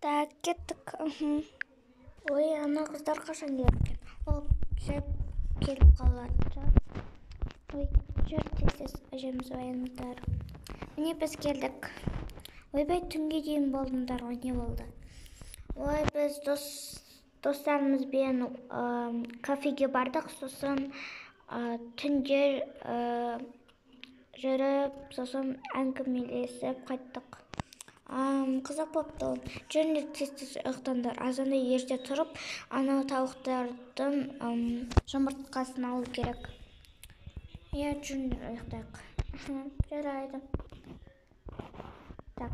Так, кеттік. Ой, ана қыздар қашан келеді екен? Ол жеп келіп қалатын шығар. Ой, жүр тез-тез, әжеміз ояныңдар. Міне, біз келдік. Ойбай, түнге дейін болдыңдар ғой, не болды? Ой, біз достарымызбен кафеге бардық, сосын түнде жүріп, сосын әңгімелесіп қайттық. Қызық болыпты ол. Жүріңдер, тез-тез ұйықтаңдар. Азанда ерте тұрып, анау тауықтардың жұмыртқасын алу керек. Иә, жүріңдер, ұйықтайық. Жарайды. Так.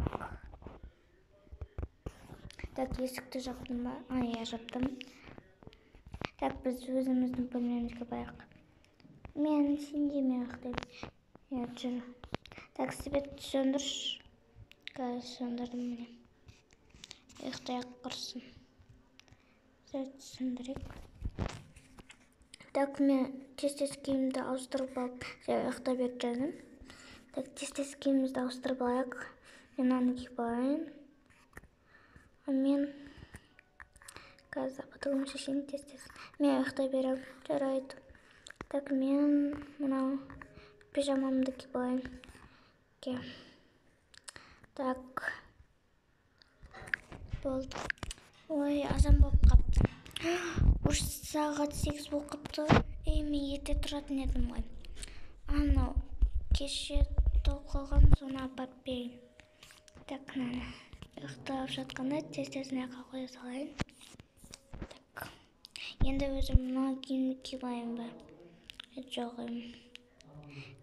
Так, есікті жаптым ба? А, иә, жаптым. Так, біз өзіміздің бөлмемізге барайық. Мен сендермен ұйықтаймын. Иә, жүр. Так, свет сөндірші. Қазір сөндірдім, міне. Ұйықтайық құрсын. Свет сөндірейік. Так, мен тез-тез киімді ауыстырып алып, сен ұйықта бер, жаным. Так, тез-тез киімімізді ауыстырып алайық. Мен мынаны киіп алайын. Мен қазір потолым шешейін тез-тез. Мен ұйықтай беремін. Жарайды. Так, мен мынау пижамамды киіп алайын. Ке. Так. Болды. Ой, азан болып қапты. Уже сағат 8 болып қапты. Ей, мен ерте тұратын едім ғой. Анау кеше толып қалған, соны апарып берейін. Так, мынаны ұйықтап жатқанда тез-тез мына жаққа қоя салайын. Так. Енді өзім мына киімді киіп алайын ба? Жоқ,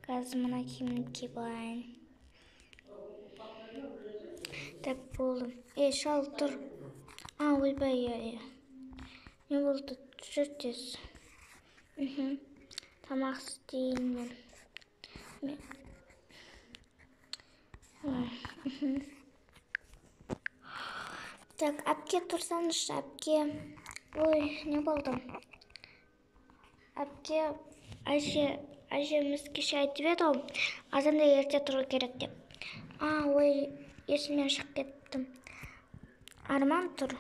қазір мына киімді киіп алайын. Так, болды. Ей, шал, тұр. А, ойбай, иә, иә. Не болды? Жүр тез. Тамақ істейін мен. Мен. Так, әпке, тұрсаңызшы, әпке. Ой, не болды? Әпке, әжеміз кеше айтып еді ғой, азанда ерте тұру керек деп. А, ой, есімнен шығып кеттім. Арман, тұр.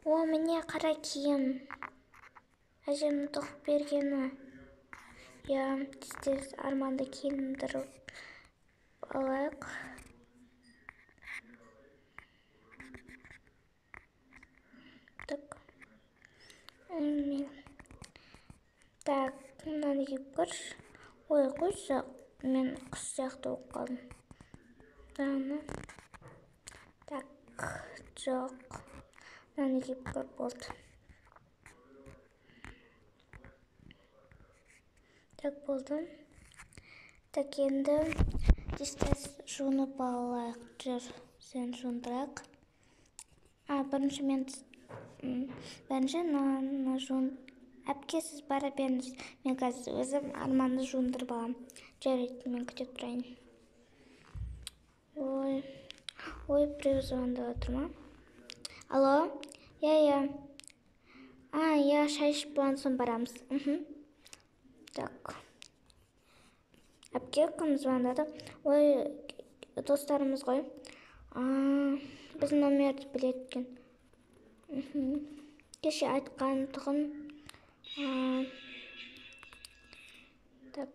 О, міне, қара киім. Әжемнің тоқып бергені. Иә, тез-тез Арманды киіндіріп алайық. Так. Так, мынаны киіп көрші. Ой, қойшы, мен құс сияқты болып қалдым. Мынаны. Так, жоқ. Мынаны киіп көр, болды. Так, болды. Так, енді тез-тез жуынып алайық. Жүр, сені жуындырайық. А, бірінші мен бірінші мынаны жуын. Әпке, сіз бара беріңіз. Мен қазір өзім Арманды жуындырып аламын. Жарайды, мен күте тұрайын. Ой, ой, біреу звондап жатыр ма? Алло? Иә, иә. А, иә, шай ішіп болған соң барамыз. Так. Әпке, кім звондады? Ой, достарымыз ғой. А, біздің номерді біледі екен. Кеше айтқан тұғын. А, так,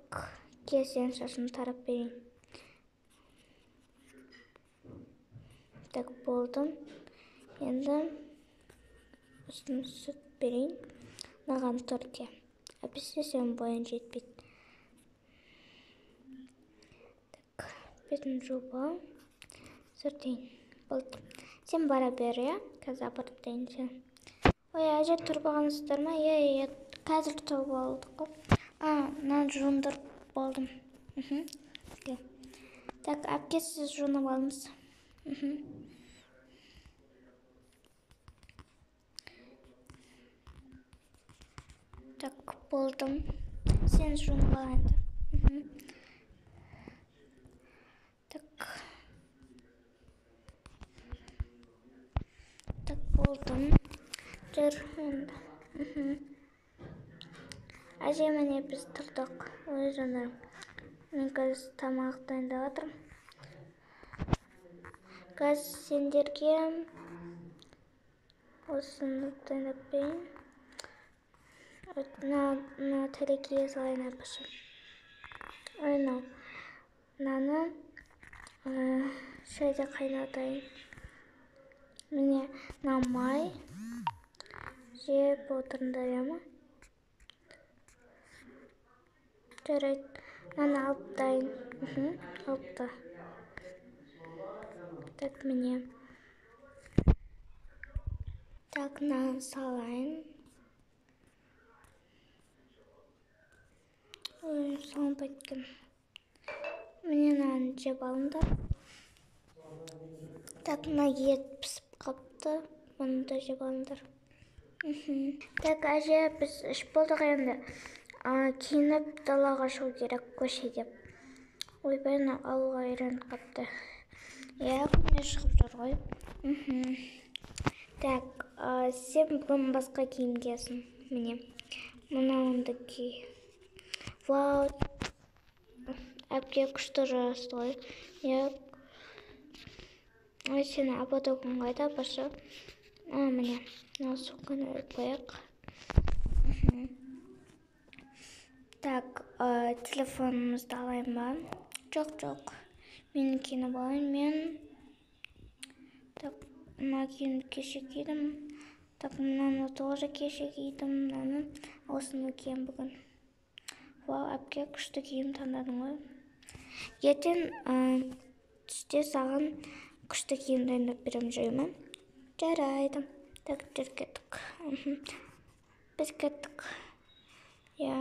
кел, сенің шашыңды тарап берейін. Так, болды. Енді үстін сүт берейін. Маған тұр де. Әйтпесе сенің бойың жетпейді. Так, бетін жуып аламын. Сүртейін. Болды. Сен бара бер, иә? Қазір апарып тастайын сені. Ой, әже, тұрып алғансыздар ма? Иә, иә, қазір тұрып алдық қой. А, мынаны жуындырып болдым. Так, әпке, сіз жуынып алыңыз. Так, болдым. Сен жуынып ал енді. Так. Так, болдым. Жүр енді. Әже, міне, біз тұрдық. Ой, жаным. Мен қазір тамақ дайындап жатырмын. Қазір сендерге осыны дайындап берейін. Мына тәрелкеге салайын, апашы. Ой, мынау мынаны шайды қайнатайын. Міне, мынау май. Жеп отырыңдар, иә ма? Жарайды, мынаны алып тайын. Алып та. Так, міне. Так, мынаны салайын. Ой, салынбайды екен. Міне, мынаны жеп алыңдар. Так, мына ет пісіп қапты. Бұны да жеп алыңдар. Так, әже, біз ішіп болдық енді. Киініп далаға шығу керек, көше деп. Ойбай, мынау ауылға үйреніп қапты. Иә, күнде шығып жүр ғой. Так, сен бүгін басқа киім киесің. Міне, мынауыңды ки. Вау, әпке, күшті жарасты ғой. Иә. Ой, сенің ободогың қайда, апашы? Міне, мына сумканы іліп қояйық. Так, телефонымызды алайын ба? Жоқ, жоқ. Мен киініп алайын. Мен так, мына киімді кеше кидім. Так, мынаны тоже кеше кидім. Мынаны, осыны киемін бүгін. Вау, әпке, күшті киім таңдадың ғой. Ертең түсте саған күшті киім дайындап беремін, жарай ма? Жарайды. Так, жүр, кеттік. Біз кеттік. Иә.